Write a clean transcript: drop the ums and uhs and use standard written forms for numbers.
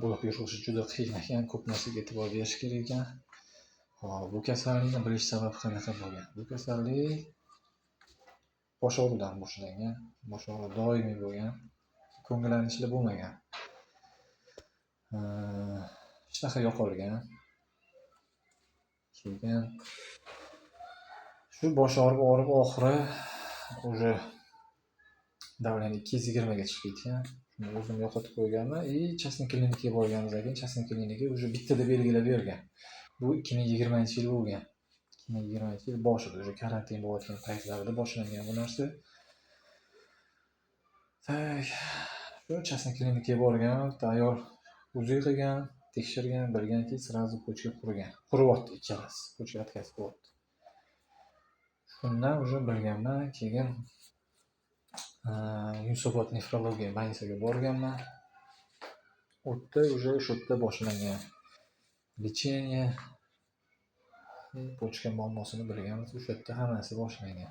Bo'lib yurishi juda qiyin ekan, ko'p narsaga e'tibor berish kerak ekan. Hop, bu kasallikni bilish sababi qanaqa bo'lgan? Bu kasallik bosh og'riqdan boshlangan. Bosh og'riq doimiy bo'lgan. Ko'ngillanishlar bo'lmagan. Ishtaha yo'qolgan. Keyin shu bosh og'rib, og'rib, oxiri уже давление 220 ga chiqib ketgan. Shuni o'zim yo'qotib qo'yganman и частный klinikaga borganimizdan keyin частный klinika уже bittada belgilab bergan. Bu 2020-yil bo'lgan. 2020-yil boshida, уже karantin bo'layotgan paytlarida boshlangan bu narsa. Так, shu частный klinikaga borgan, bitta ayol УЗИ qilgan, tekshirgan, bilganki, сразу почка qurigan. Quriyapti ikkalasi, почка отказ qilyapti. Shundan уже bilganman, keyin Yunusobod nefrologiya больница ga borganman. U yerda уже o'sha yerda boshlangan лечение, почка muammosini bilganmiz, o'sha yerda hammasi boshlangan.